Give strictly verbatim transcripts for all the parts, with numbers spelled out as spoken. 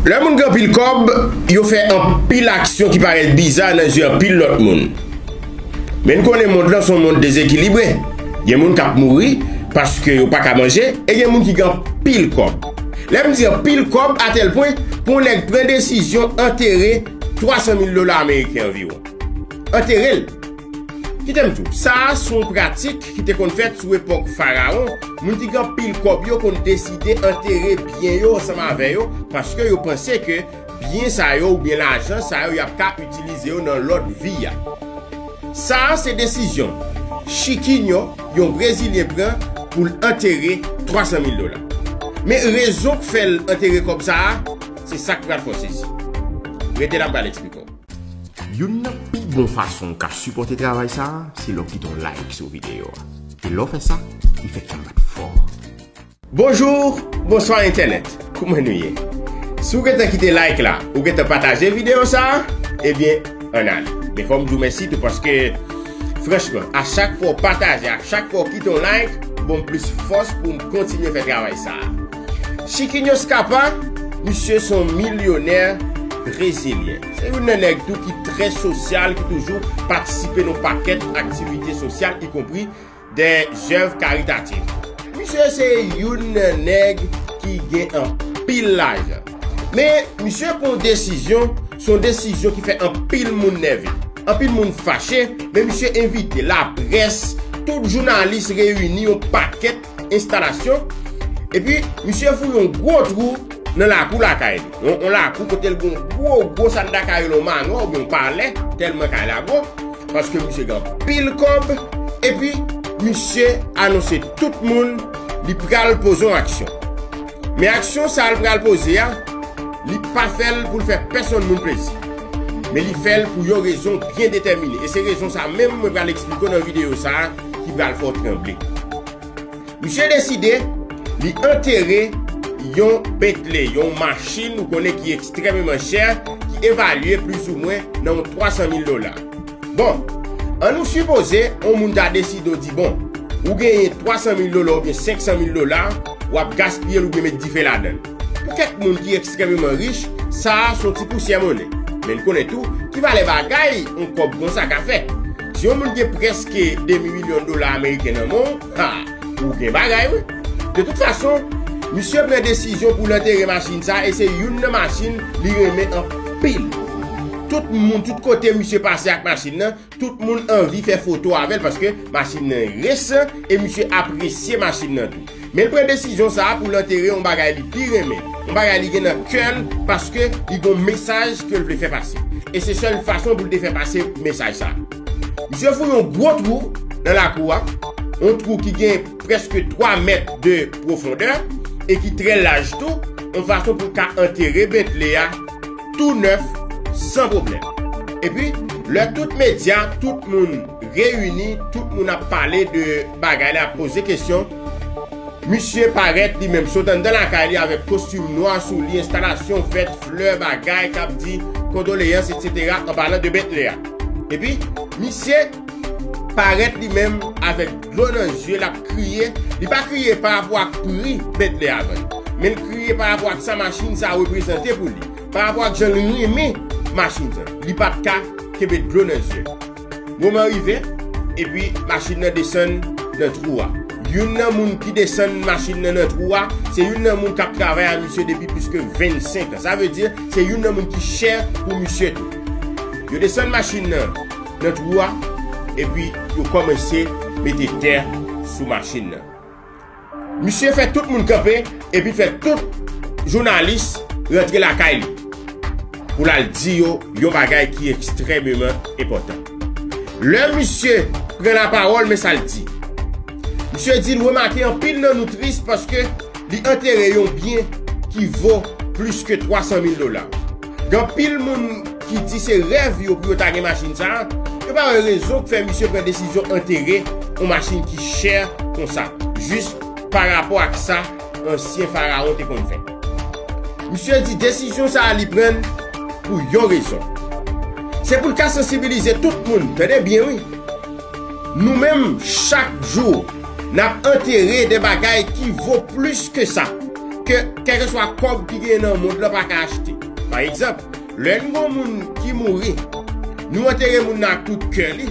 Lè moun gen anpil kòb, yo fè anpil aksyon ki parèt biza nan zye anpil lòt moun. Men n konnen mond lan se yon mond dezekilibre. Gen moun k ap mouri paske yo pa ka manje, e gen moun ki gen anpil kòb. Lè m di anpil kòb, atèl pwen pou yon nèg pran desizyon antere twa san mil dola ameriken anviwon. Antere l. Kite m di w, sa a se yon pratik ki te konn fèt sou epòk farawon. Moun ki gen anpil kòb yo konn deside antere byen yo ansanm avè yo paske yo panse ke byen sa yo oubyen lajan sa yo y ap ka itilize yo nan lòt vi a. Sa a se desizyon Chiquinho, yon Brezilyen, pran pou l antere twa san mil dola. Men rezon k fè l antere kòb sa a, se sa k pral fè w sezi. Rete la, m pral eksplike w. Youn nan pi bon fason w ka sipòte travay sa a, se lè w kite yon like sou videyo a. E lè w fè sa, li fè kè m bat fò. Bonjou, bonswa entènèt. Kouman nou ye? Si w gentan kite like la, ou gentan pataje videyo sa a, ebyen, ann ale. Men fò m di w mèsi tou paske, franchman, a chak fwa w pataje, a chak fwa w kite yon like, ban m plis fòs pou m kontinye fè travay sa a. Chiquinho Scarpa, misye se yon milyonè brezilyen. Se youn nan nèg tou ki trè sosyal, ki toujou patisipe nan yon pakèt aktivite sosyal, ikonpri dè zèv karitatif. Misye se youn nan nèg ki gen anpil lajan. Men, misye pran yon desizyon, se yon desizyon ki fè anpil moun nève. Anpil moun fache, men misye envite laprès, tout jounalis reyini yon pakèt enstalasyon. Epi, misye fouye yon gwo twou nan lakou lakay li. Yon, yon lakou kote l gen yon gwo, gwo sa n ta ka rele yon manwa oubyen yon palè, tèlman kay la gwo, paske misye gen anpil kòb, epi misye anonse tout moun li pral poze yon aksyon. Men aksyon sa a l pral poze a, li pa fè l pou l fè pèsonn moun plezi. Men li fè l pou yon rezon byen detèmine. E se rezon sa menm mwen pral eksplike w nan videyo sa a ki pral fè w tranble. Misye deside li antere yon Bentley, yon machin ou konnen ki ekstrèmeman chè, ki evalye plizoumwen nan yon twa san mil dola. Bon, ann nou sipoze yon moun ta deside w di, bon, ou genyen twa san mil dola oubyen senk san mil dola, w ap gaspiye l oubyen met dife ladan l. Pou kèk moun ki ekstrèmeman rich, sa a se yon ti pousyè monnen. Men n konnen tou ki valè bagay yon kòb konsa ka fè. Si yon moun gen prèske demi milyon dola ameriken nan men w, ha, ou gen bagay, wi. De tout fason, misye pran desizyon pou l antere machin sa a, e se youn nan machin li renmen anpil. Tout moun, tout kote misye pase ak machin nan, tout moun anvi fè foto avè l paske machin nan resan e misye apresye machin nan tou. Men l pran desizyon sa a pou l antere yon bagay li pi renmen, yon bagay li gen nan kè l paske li gen yon mesaj ke l vle fè pase. E se sèl fason pou l te fè pase mesaj sa a. Misye fouye yon gwo twou nan lakou a, yon twou ki gen prèske twa mèt de pwofondè e ki trè laj tou, yon fason pou l ka antere Bentley a tou nèf, san pwoblèm. Epi, lè tout medya, tout moun reyini, tout moun ap pale de bagay la, ap poze kesyon, misye parèt li menm, sot anndan lakay li avèk kostim nwa sou li, enstalasyon vèt, flè, bagay k ap di kondoleyans, etsetera, an palan de Bentley a. Epi, misye parèt li menm avèk dlo nan zye, l ap kriye. Li pa kriye pa rapò ak pri Bentley a vann, men l kriye pa rapò ak sa machin sa a reprezante pou li, pa rapò ak jan l renmen machin sa. Li pa t ka kenbe dlo nan zye l. Moman rive, epi machin nan desann nan twou a. Youn nan moun ki desann machin nan nan twou a, se youn nan moun k ap travay ak misye depi plis ke vennsenk an. Sa vle di, se youn nan moun ki chè pou misye tou. Yo desann machin nan nan twou a, epi yo kòmanse mete tè sou machin nan. Misye fè tout moun kanpe, epi fè tout jounalis rantre lakay li pou l al di yo yon bagay ki ekstrèmeman enpòtan. Lè misye pran lapawòl, men sa l di. Misye di l remake anpil nan nou tris paske li antere yon byen ki vo plis ke twa san mil dola. Gen anpil moun ki di se rèv yo pou yo ta gen machin sa a, yo pa wè rezon k fè misye pran desizyon antere yon machin ki chè konsa, jis pa rapò ak sa ansyen farawon te konn fè. Misye di desizyon sa a li pran pou yon rezon. Se pou l ka sansibilize tout moun, tande byen wi. Nou menm, chak jou, n ap antere de bagay ki vo plis ke sa, ke kèlkeswa kòb ki genyen nan mond lan pa ka achte. Pa egzanp, lè n gen yon moun ki mouri, nou antere moun nan ak tout kè li,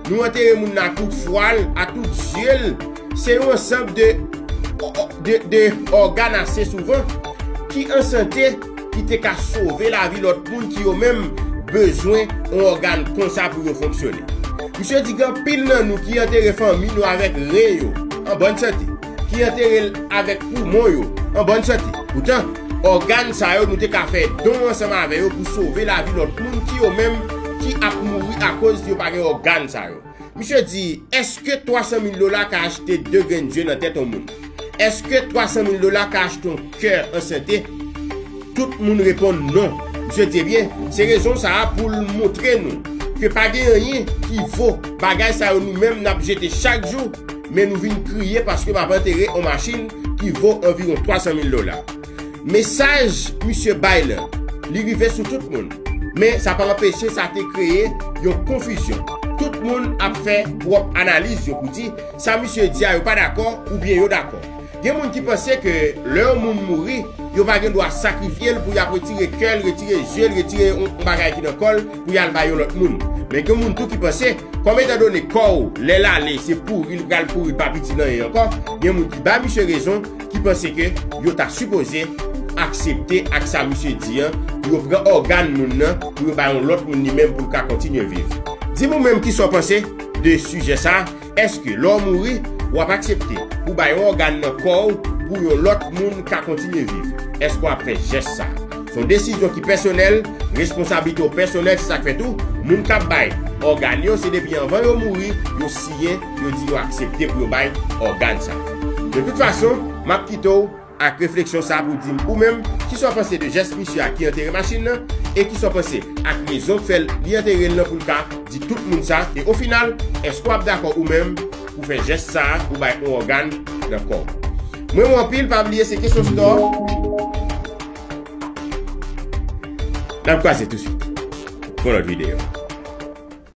nou antere moun nan ak tout fwa l, ak tout zye l, se yon ansanm de, de, de ògàn ase souvan ki an sante, ki te ka sove lavi lòt moun ki yo menm bezwen yon ògàn konsa pou yo fonksyone. Misye di gen anpil nan nou ki antere fanmi nou avèk ren yo an bòn sante, ki antere l avèk poumon yo an bòn sante. Poutan, ògàn sa yo nou te ka fè don ansanm avè yo pou sove lavi lòt moun ki yo menm ki ap mouri akoz yo pa gen ògàn sa yo. Misye di, èske twa san mil dola ka achte de grenn zye nan tèt yon moun? Èske twa san mil dola ka achte yon kè an sante? Tout moun reponn non. Misye di, ebyen, se rezon sa a pou l montre nou ke pa gen anyen ki vo bagay sa yo nou menm n ap jete chak jou, men nou vin kriye paske m ap antere yon machin ki vo anviwon twa san mil dola. Mesaj misye bay la, li rive sou tout moun. Men sa pa anpeche sa te kreye yon konfizyon. Tout moun ap fè pwòp analiz yo pou di sa misye di a yo pa dakò oubyen yo dakò. Gen moun ki panse ke lè yon moun mouri, yo pa gen dwa sakrifye l pou y ap retire kè l, retire zye l, retire yon, yon bagay ki nan kò l pou y al bay yon lòt moun. Men gen moun tou ki panse, kòm etandone kò w, lè l ale, se pouri l pral pouri, l pa piti nan anyen ankò, gen moun ki bay misye rezon, ki panse ke yo ta sipoze aksepte ak sa misye di an, pou yo pran ògàn moun nan, pou yo bay yon lòt moun li menm pou l ka kontinye viv. Di m ou menm kisa w panse de sijè sa a. Èske lè w mouri, w ap aksepte pou bay yon ògàn nan kò w pou yon lòt moun ka kontinye viv? Èske w ap fè jès sa a? Se yon desizyon ki pèsonèl, responsablite w pèsonèl, se sa k fè tou, moun k ap bay ògàn yo, se depi anvan yo mouri, yo siyen, yo di yo aksepte pou yo bay ògàn sa. De tout fason, m ap kite w ak refleksyon sa pou di m ou menm, kisa w panse de jès misye a ki antere machin nan, e kisa w panse ak rezon k fè li antere l nan pou l ka di tout moun sa, e o final, èske w ap dakò ou menm pou fè jès sa a, ou bay yon ògàn nan kò w? Mwen, mwen anpil, pa bliye se kesyon store. N ap kwaze touswit pou yon lòt videyo.